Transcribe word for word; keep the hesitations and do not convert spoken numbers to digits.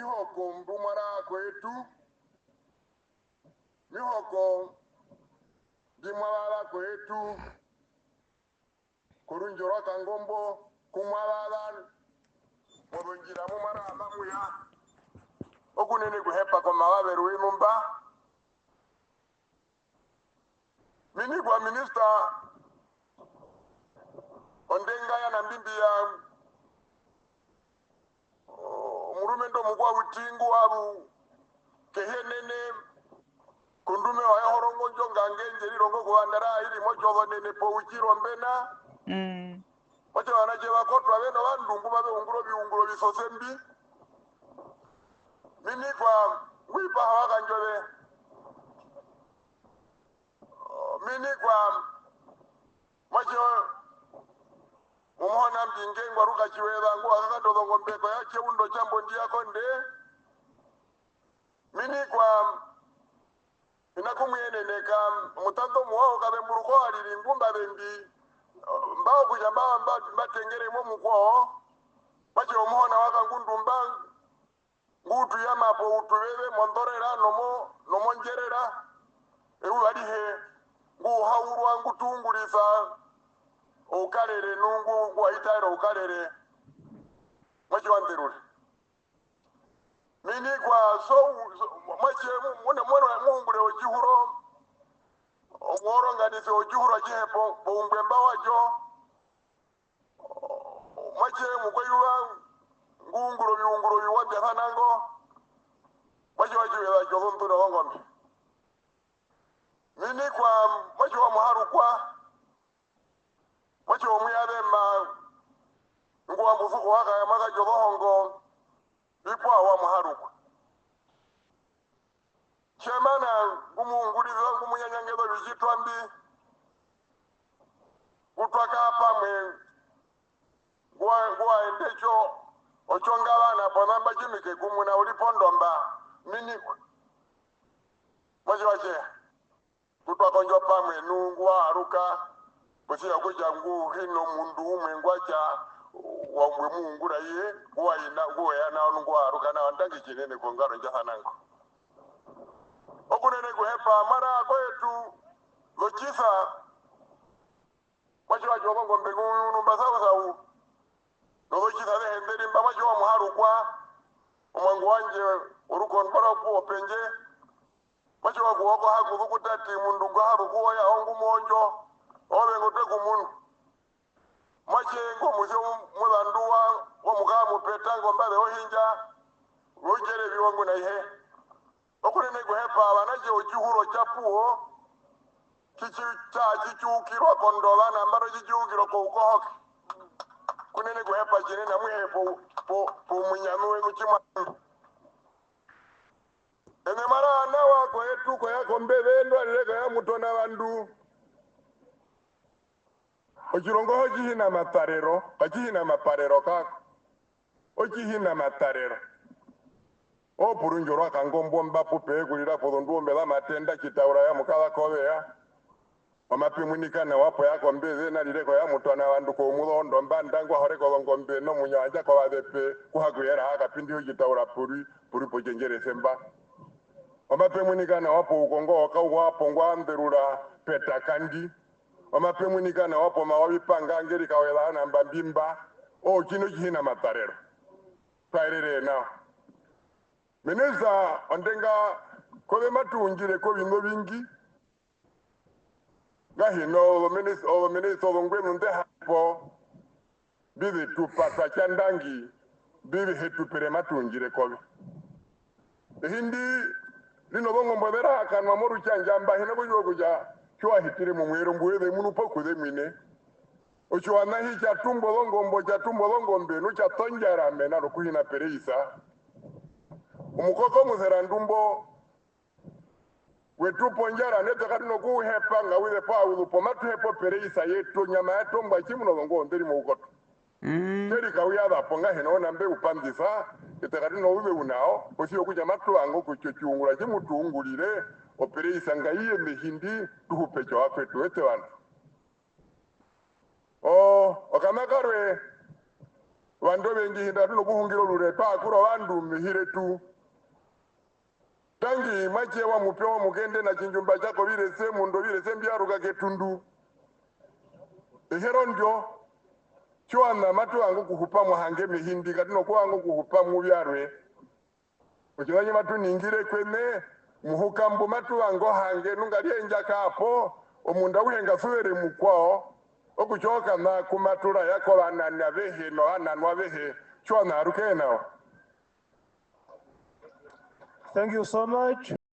Mihoko mbu mwa rara kwetu, mihoko mbi mwa rara kwetu, korundjo rwa Kangombo, ku mwa rara, mozondjira mu mwa rara mu ya, okunene kuhepa komavaverwe wenu mba. Minikwa minista ondenga ya Namibia, omurumendu omukwauti ngu wa ru kehi enene, kondume wa ya horongo ndjo ngange ndje ri rongo kuvandara, i ri motjozonene poutjiro mbena. Mm. Otjo vanatje va kotwa ve novandu mbu mave ungura oviungura ovisose mbi. Minikwa, ngwi paha wa kandjove. Minikwa, mwatje, mumuhona mbinge ngwa ruka tjiweva, ngu wa kakanda ozongombe ko ya tje undo tjambo ndi ya konde. Minikwa, hi na kumuyeneneka, omutandu omuwa okavemburuko wa riri ngumba vembi, mba okutja mba, mba, mba tengere momukwao, mwatje omuhona wa kangundumba, ngu tu yama poutuveze mondorera nomo-, nomondjerera, eyuva arihe, ngu haurwa, ngu tuungurisa oukarere, nu ngu, ngu wa itaera oukarere, mwatje wa nderure. Minikwa, so, so, mwatje, mu-, mune, mune, muungure otjihuro, omuoronganise otjihuro atjihe po-, poungwemba watjo. Mwatje mukweyuva, ngu ungura oviungura oviwa mbi vyasana ngo, mwatje wa tjiveva tjozondu nozongombe. Minikwa, mwatje wa muharukwa, mwatje wa muyavema, ngu wa mbusuko wa kaya maka tjozohongo, vikwa wa muharukwa. Tjemana, ngu mu ungurisa, ngu mu nyanyangeza ovitjitwa mbi, ku twa kara pamwe, ngu wa, ngu wa ende tjo, otjongavana ponamba tjimike kumuna u ri pondomba, minikwa. Mwatje wa tjeya, ku twa kondjo pamwe nu ngu wa haruka, posi ya kutja ngu hi na omundu umwe ngwa tja, wa, we mu ungura iye, ngu wa ina, ngu we ya nao nu ngu wa haruka nao, ndangi tjinene kongaro ndja sana ngo. Okunene kuhepa, mara koyetu, zotjisa, mwatje wa tjo ozongombe ngu nu mba sau sau, nozotjisa ze henderi mba, mwatje wa muharukwa, omuangu wandje orukondwa rwa kuwo pendje, mwatje wa kuwo ko hakuzu kutati, mundu ngwa harukuwo ya ongu mondjo, ove ngo twe ku munu. Mwatje ngo musyo muzandu wa, wa mukaa mupeta ngombaze ohindja, rutjere viwangu na ihe. Okunene kuhepa, vanatje otjihuro tja puwo, tji tji-, tja tjitjiukirwa kondova, nambano tjitjiukirwa koukohoke. Kunene kuhepa tjinene amuhe po, po, pomunyanu wenu tjimwa. Ene mara nawa koyetu koya kombeve, ndo arire koya mutona vandu. Otjirongo ho tji hi na matarero, katji hi na maparero kako. Otji hi na matarero. Opurundjo rwa Kangombo mba pu pe kurira pozonduombe za matenda, tjitaura ya mukaza koveya. Omape munika nawa po ya kombeze, narire ko ya mutwa na vandu ko muzo ondo mbanda, ngwa hore kozongombe, nomunya wandja kovazepe, kuhakuyera ha kapindi ho tjitaura puri, puri po tjenjere semba. Omape munika nawa po ukongo okauwa po ngwa mberura petakandi. Omape munika nawa po mawa vipanga ngeri kaweza ana mbambimba. O, tjino tji hi na matarero. Twaerere nawa. Minista, ondenga kove matu undjire koviṋa ovingi. Ngahino ozominista, ozominista ozongwenu nḓe ha ri po, mbi vi tu pasa tjandangi, mbi vi he tu pere matu undjire kove. Ehi ndi rino zongombo ze rahakanwa morutjandja mba hi na kutjiwa kutja tji wa hitire momuero mbu we ze munu poo ku ze mwine. Otjiwaṋa hi tja tumba ozongombo, tja tumba ozongombe, nu tja tondjara mena rokuhina pereisa. Omukoko omuserandu mbo we tu pa ondjara, nete katu nokuhepa, nga wize po auzu po, matu hepa opereisa yetu, onyama yetu ombwa tjimuna ozongoho nḓe ri moukoto. Mm. Tje ri kauya za po, ngahino ona mbe u pandisa, ete katu nouzeu nao, posi ya kutja matu vanga okutja otjiungura tji mu tu ungurire, opereisa nga i ye mehi ndi, tu hupe tjovakwetu, eṱe vandu. O, okana karwe, Ovandu ovengi hinda tu nokuhungira orure, twa kura ovandu mehi retu. Tangi mwa tjewa mupe wa mukende na tjindjumba tja kovirese, mundu ovirese mbya ruka ketundu. Ehero ndjo, tjiwana matu vanga okuhupa mohange mehi ndi, katu nokuvanga okuhupa mu vyarwe. Otjiṋa tji matu ningire kweṋe, muhuka mbu matu vanga ohange, nu nga riyendja kaapo, omundu auhe nga suvere mukwao, okutja okana ku matu raya kovanane avehe novananwa avehe, tjiwana aruke nawa. Thank you so much.